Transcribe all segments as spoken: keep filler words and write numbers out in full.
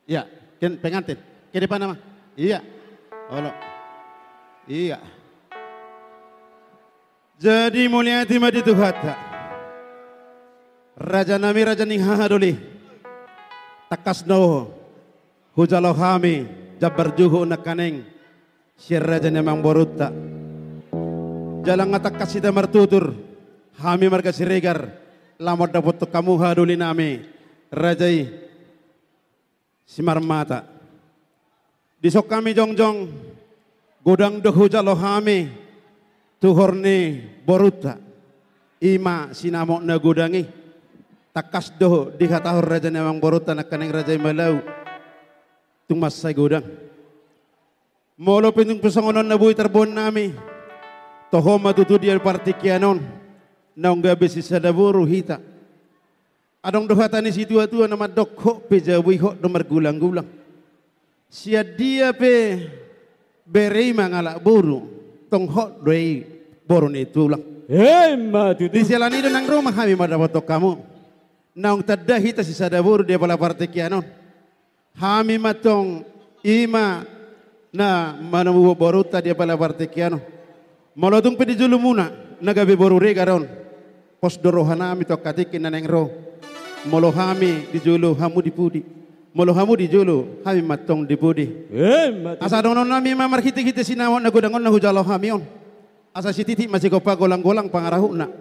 Iya, ken pengantin. Ke depan nama. Iya. Olo. Iya. Jadi mauliate ma di Tuhanta. Raja nami, raja ni hahadoli. Tangkas do hujalo hami jambar juhut nangkaning sian raja ni amangborunta. Jala nga tangkas hita martutur, hami marga Siregar, lam mandapothon hamu hahadoli nami, raja i Simarmata. Dison hami jongjong, godang do hujalo hami tuhor ni borunta. I ma sinamot na godang i. Tangkas do dihatahon raja ni amangborunta nangkaning raja i Malau. Tung mansai godang. Molo pe tung pe songon on na boi tarboan nami, toho ma tutu di partingkian on, naung gabe sisada boru hita. Adong do hata ni situatua na mandok, hot pe jabu i, hot do margulanggulang. Sian dia pe bere i mangalap boru, tong hot do i boru ni tulang. Emma tutu. Di siala ni i do nang ro ma hami mandapothon hamu. Naung tanda hita sisada boru di apala partingkian on. Hami ma tong i ma na manamuhon borunta di apala partingkian on. Molo tung pe di jolomuna na gabe boru Regar on, pos do roha nami tu angka tingki na naeng ro. Molo hami di jolo, hamu di pudi. Molo hamu di jolo, hami ma tong di pudi. Emma tutu. Asa dohonon nami ma marhitehite sinamot na godang on na hujalo hami on. Asa sititi ma sigompa, golanggolang pangarahutna.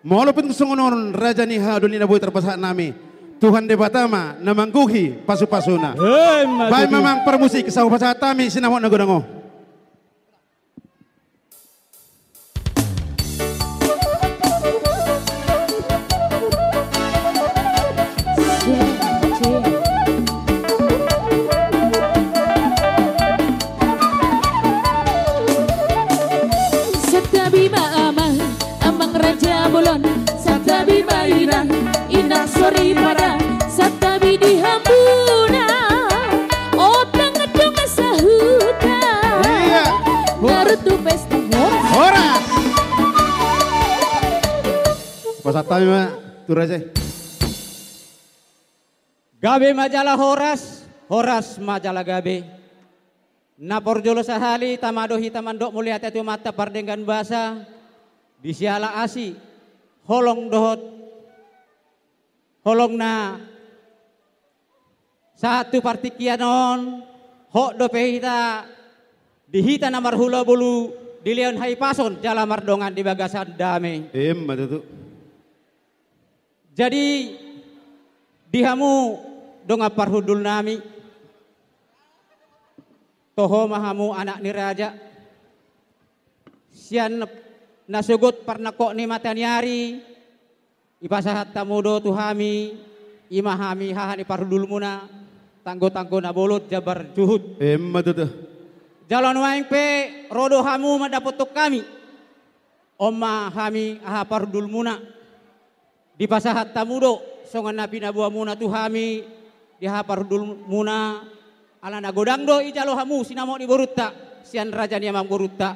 Molo pe tung songon on raja ni hahadoli na boi tarpasahat nami, Tuhan Debata ma na manggohi pasupasuna. Emma tutu. Baen ma amang parmusik, asa hupasahat hami sinamot na godang on. Santabi ma amang, amang raja bolon. Santabi ma inang, inang soripada. Santabi di hamuna, ondang dongan sahuta. Iya. Horas. Horas. Pasahat hami ma tu raja i. Gabe ma jala horas, horas ma jala gabe. Na parjolo sahali, tama do hita mandok mauliate tu Amanta pardenggan basa, di siala asi, holong dohot holong na sahat tu partingkian on, hot dope hita, di hita na marhula boru, dilehon hahipason jala mardongan di bagasan dame. Emma tutu. Jadi, di hamu dongan parhundul nami, toho ma hamu anak ni raja, sian na sogot parnangkok ni mata ni ari, ipasahat hamu do tu hami, i ma hami haha ni parhundulmuna, tanggotanggo na bolon jambar juhut. Emma tutu. Jala nuaeng pe, ro do hamu mandapothon hami. On ma hami haha parhundulmuna. Dipasahat hamu do, songon na pinaboamuna tu hami, di haha parhundulmuna, ala na godang do ijalo hamu sinamot ni borunta, sian raja ni amangborunta.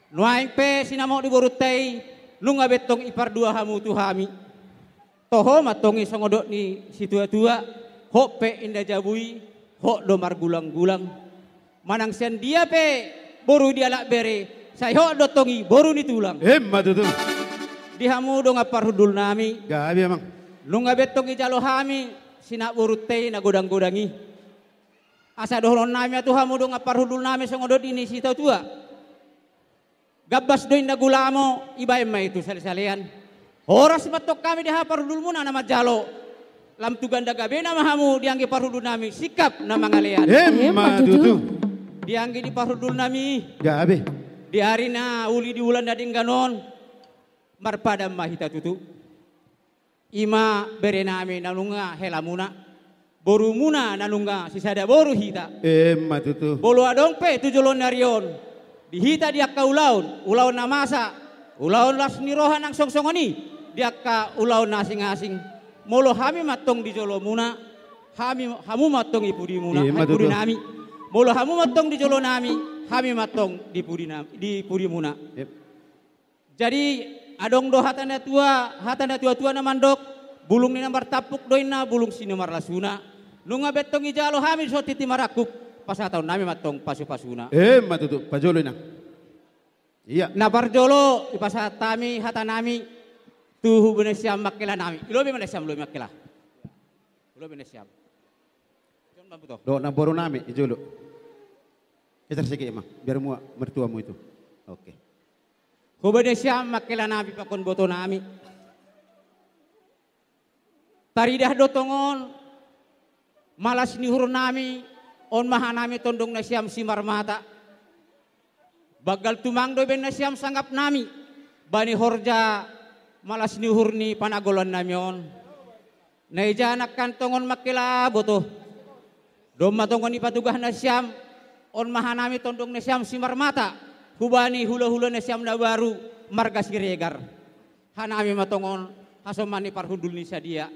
Nuaeng pe sinamot ni borunta i, nunga be tong ipardua hamu tu hami. Toho ma tong i songon dok ni situatua, hot pe inda jabu i, hot do margulanggulang. Manang sian dia pe boru dialap bere, sai hot do tong i boru ni tulang. Emma tutu. Di hamu dongan parhundul nami. Gabe amang. Nunga be tong ijalo hami sinamot borunta i na godanggodang i. Asa dohonon nami ma tu hamu dongan parhundul nami songon dok ni situatua. Gambas do inna gulamo, ibaen ma i tu salesalean. Horas ma tong hami di haha parhundulmuna na manjalo. Lam tu ganda gabena ma hamu dianggi parhundul nami, singkap na mangalean. Emma tutu. Dianggi di parhundul nami. Gabe. Di ari na uli di bulan na denggan on, marpadan ma hita tutu. I ma bere nami na nunga helamuna, borumuna na nunga sisada boru hita. Emma tutu. Molo adong pe tu joloan ni ari on, di hita di angka ulaon, ulaon na masa, ulaon las ni roha nang songon i, di angka ulaon na asing-asing. Molo hami ma tong di jolomuna, hami, hamu ma tong di pudimuna, emma tutu, pudi nami. Molo hamu ma tong di jolo nami, hami ma tong di pudi nami, di pudimuna. Yep. Jadi, adong do hata na tua, hata na tuatua na mandok, bulung ni na martampuk do inna, bulung si na marlasuna. Nunga be tong dijalo hami songon tintin marangkup, pasahaton nami ma tong pasu-pasuna. Emma tutu, pajolo inang. Ia. Na parjolo, dipasahat hami hata nami tu hube nasiam mangkela nami. Ilo be ma nasiam, ilo be mangkela. Ilo be nasiam. Dohot namboru nami, dijolo. Kejar sike ma, biar mua mertuamu itu. Oke. Hube nasiam mangkela nami pakon boto nami. Taridah do tongon malas ni uhur nami, on ma hanami tondong nasiam Simarmata. Banggal tumang do ibaen nasiam sangap nami, bani horja malas ni uhur ni panagolon nami on. Na ija nangkin tongon mangkela boto. Domma tongon dipatugah nasiam, on ma hanami tondong nasiam Simarmata, hubani hula-hula nasiam na baru, marga Siregar. Hanami ma tongon, hasoman ni parhundul ni sadia.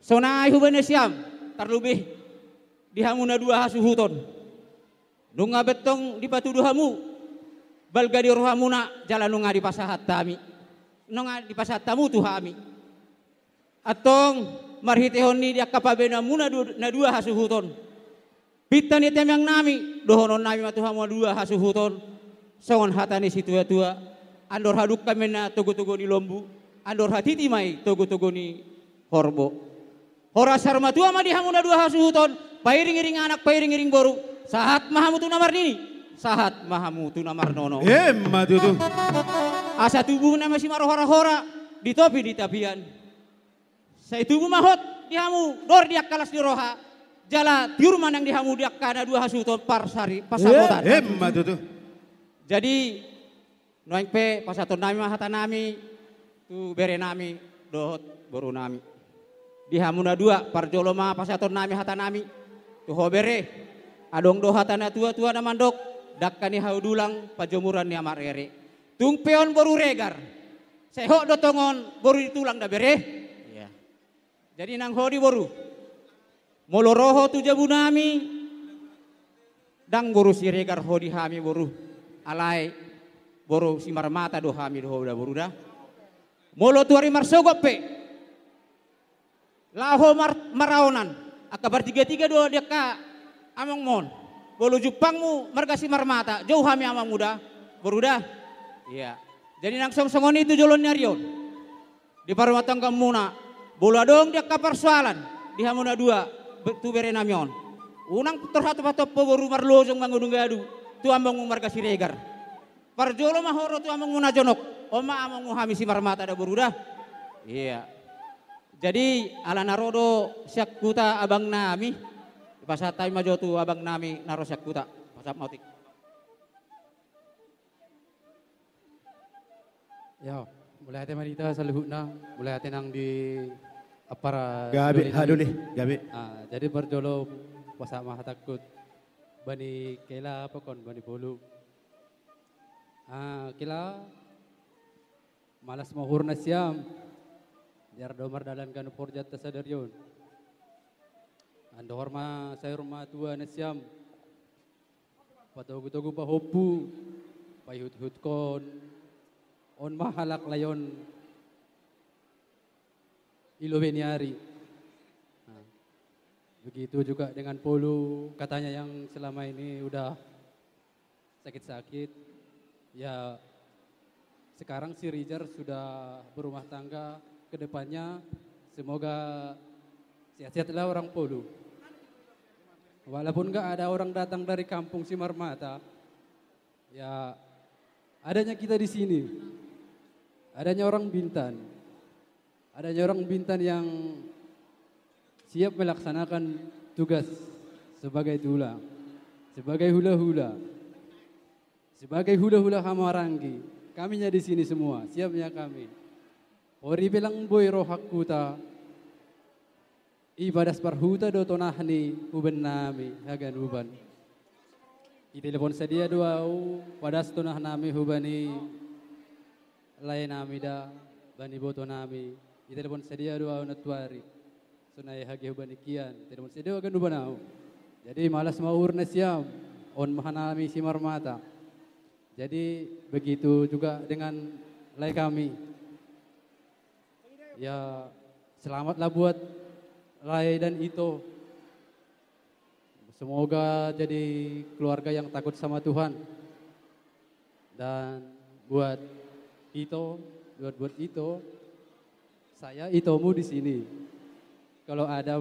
Sonai hube nasiam, tarlobih, di hamu na dua hasuhuton. Nunga be tong dipatudu hamu, balga di rohamuna, jala nunga dipasahat hami. Nunga dipasahat hamu tu hami. Antong, marhitehon ni di angka pambahenanmuna du-, na dua hasuhuton. Pinta ni tangiang nami, dohonon nami ma tu hamu na dua hasuhuton. Songon hata ni situa-tua, andor hadungka ma inna togu-togu ni lombu, andor hatiti ma i togu-togu ni horbo. Horas saur matua ma di hamu na dua hasuhuton, pairing-iring anak, pairing-iring boru, sahat ma hamu tu na marnini, sahat ma hamu tu na marnono. Emma tutu. Asa tubu nama simarhora-hora, di topi ni tapian. Sai tubu ma hot di hamu, dor di angka las ni roha, jala tiur ma nang di hamu di angka na dua hasuhuton parsari, pasamotan. Emma tutu. Jadi, nuaeng pe pasahaton nami ma hata nami, tu bere nami, dohot boru nami. Di hamu na dua, parjolo ma pasahaton nami hata nami, tu ho bere, adong do hata na tua-tua na mandok, dangka ni hau dulang, pajomuran ni amak rere. Tung pe on boru Regar, sai hot do tongon boru di tulang da bere. Iya. Jadi nang ho di boru. Molo ro ho tu jabu nami, ndang boru Siregar ho di hami boru. Alai boru Simarmata do hami do ho da boru da. Molo tu ari marsogot pe, laho mar-, maraonan, angka partiga-tiga do di angka amangmu on. Molo jumpangmu marga Simarmata, jou hami amangmu da, boru da. Iya. Jadi nang song-songon i tu joloan ni ari on. Di parrumatanggaonmuna, molo adong di angka parsoalan, di hamu na dua, be-, tu bere nami on. Unang torhat patompo boru marlojong mangadu-ngadu, tu amangmu marga Siregar. Parjolo ma ho ro tu amangmu na jonok, on ma amangmu hami Simarmata da boru da. Iya. Jadi, ala na ro do sian huta abang nami, pasahat hami ma jo tu abang nami na ro sian huta, pasahat ma otik. Yo, mauliate ma di hita saluhutna, mauliate nang di ampara. Gabe, doli nami. Halo deh, gabe. Ah, jadi parjolo pasahat ma hatangku bani Kela, apa kon, bani Polu. Ah, Kela, malas ma uhur nasiam, biar do mardalan ganup horjanta sadari on. Andohor ma saur matua nasiam. Patogu-togu pahompu, paihut-ihutkon, on ma halak lae on i lobe ni ari. Nah, begitu juga dengan Polu, katanya yang selama ini udah sakit-sakit. Ya, sekarang si Rijal sudah berumah tangga, ke depannya semoga sehat-sehatlah orang Polu. Walaupun nggak ada orang datang dari kampung Simarmata, ya, adanya kita di sini, adanya orang Bintan, adanya orang Bintan yang siap melaksanakan tugas sebagai tulang, sebagai hula-hula, sebagai hula-hula hamaranggi, kaminya di sini semua, siapnya kami. Hori pe lang boi rohangkuta, i padas parhuta do tonah ni huben nami haganupan. I telepon sadia do au padas tonah nami huben i lae nami da, bani boto nami, i telepon sadia do au nantuari. Sonai hage huben i kian, telepon sadia do au ganupan au. Jadi malas ma uhur nasiam, on ma hanami Simarmata. Jadi begitu juga dengan lae kami. Ya, selamatlah buat lae dan ito. Semoga jadi keluarga yang takut sama Tuhan. Dan buat Ito, buat, buat Ito, saya Itomu di sini. Kalau ada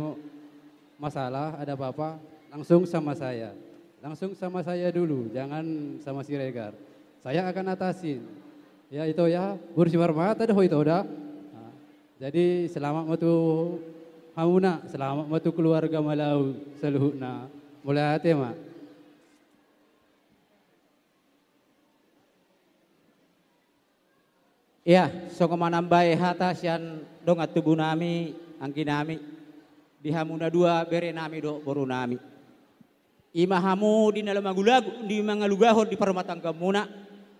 masalah, ada apa-apa, langsung sama saya. Langsung sama saya dulu, jangan sama Siregar. Saya akan atasin. Ya, Ito ya, boru Simarmata do ho Ito da. Nah, jadi selamat ma tu hamuna, selamat ma tu keluarga Malau saluhutna. Mauliate ma. Ia, songon manambai hata sian dongan tubunami, angginami, di hamu na dua berenami dohot borunami. I ma hamu di na laho mangulagu, di mangalugahon di parrumatanggaonmuna,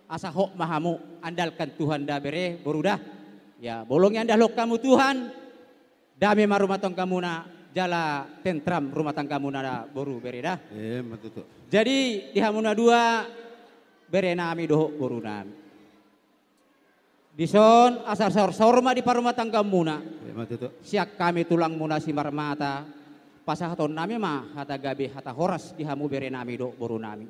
asa hot ma hamu, andalkan Tuhan da bere, boru da. Ia, molo diandalhon hamu Tuhan, dame ma rumah tanggamuna, jala tentram rumah tanggamuna da, boru bere da. Emma tutu. Jadi, di hamu na dua, berenami dohot borunami. Dison, asa saorsaor ma di parrumatanggaonmuna. Emma tutu. Sian hami tulangmuna Simarmata, pasahatonnami ma hata gabe, hata horas di hamu berenami dohot borunami.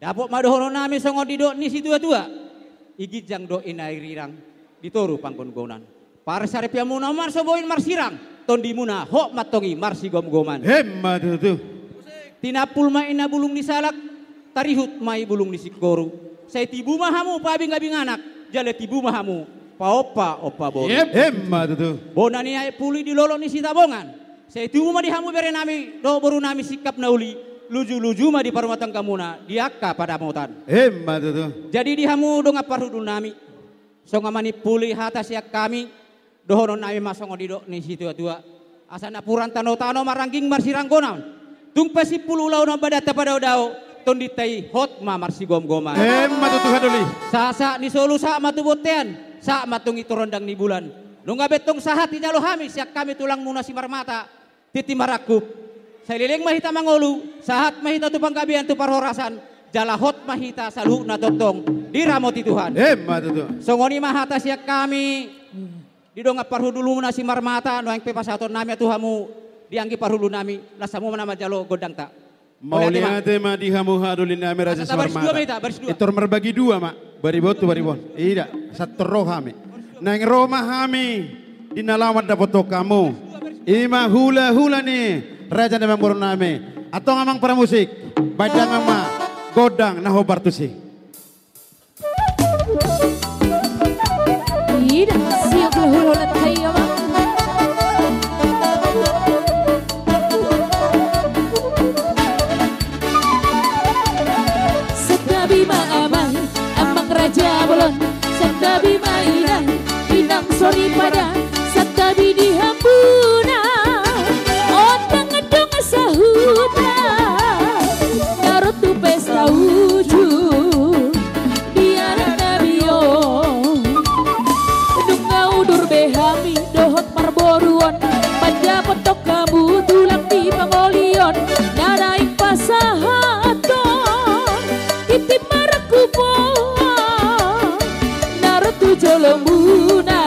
Dapot ma dohononnami songon didok ni situatua: I ginjang dohot i na riringan, di toru panggonggonan. Parsaripeonmuna on marsoboin marsirang, tondimuna hot ma antong i marsigomgoman. Emma tutu. Tinampul ma i na bulung ni salak, tarihut ma i bulung ni singkoru. Sai tibu ma hamu paabingabing anak, jala tibu ma hamu paompaompa boru. Em-, emma tutu. Bona ni aek puli di lolo ni Sitabongan. Sai tubu ma di hamu berenami dohot borunami singkap na uli, lujuluju ma di parrumatanggamuna di angka padapotan. Emma tutu. Jadi di hamu dongan parhundulnami, songon manimpuli hata sian hami, dohononnami ma songon didok ni situatua: Asa napuran tanotano marangging marsiranggonan, tung pe simpul ulaon on badanta padaodao, tondinta i hot ma marsigomgoman. Emma tutu, Tuhan doli. Sahat ni solu sahat ma tu bontean, sahat ma antong i tu rondang ni bulan. Nunga be antong sahat dijalo hami sian hami tulangmuna Simarmata, tintin marangkup. Sai leleng ma hita mangolu, sahat ma hita tu panggabean tu parhorasan, jala hot ma hita saluhutna tongtong diramoti Tuhan. Emma tutu. Songon i ma hata sian hami di dongan parhundulmuna Simarmata, nuaeng pe pasahatonnami ma tu hamu di anggi parhundulnami, las hamu ma na manjalo gondangta. Mauliate ma. Mauliate ma di hamu haha dolinami Raja Simarmata. Asa tabaris dua ma hita, baris dua. Intor marbagi dua ma, bariba on tu bariba on. Ida, santor ro hami. Naeng ro ma hami di na laho mandapothon hamu. I ma hulahula ni raja ni amangborunami. Antong amang pramusik, baen damang ma gondang na hombar tusi. Ida, siap hulahula, tai amang. Santabi ma amang, amang raja bolon. Santabi ma inang, inang soripada. Santabi di hamuna, ondang dongan sahuta, na ro tu pesta ujung di anak nami on. Nunga udur be hami dohot parboruon, mandapothon hamu tulang di pangolion, na naeng pasahathon tintin marangkup on, na ro tu jolomuna,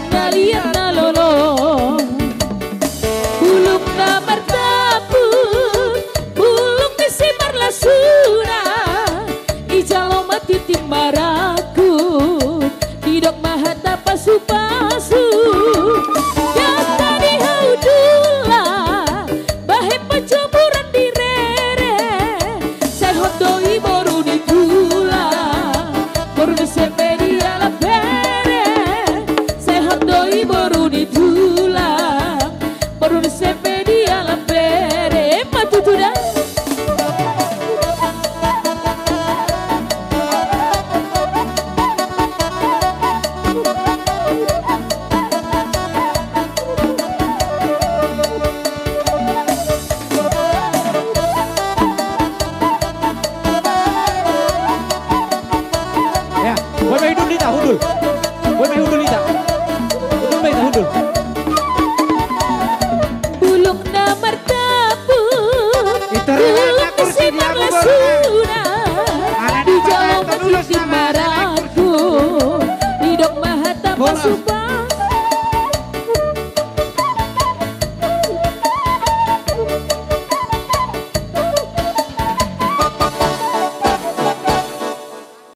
na liat na lolo. Bulung na martampuk, bulung ni simarlasuna, dijalo ma tintin marangkup, didok ma hata pasupasu. Dangka ni hau dula, bahen panjomuran di rere, sai hot do i boru ni tulang, boru ni sepe dialap bere, sai hot do i boru ni tulang, boru ni sepe dialap bere. Emma tutu da. Ya, boan ma hundul hita, hundul. Boan ma hundul hita. Hundul ma hita, hundul. Bulung na martampuk, bulung ni simarlasuna, dijalo ma tintin marangkup, didok ma hata pasupasu.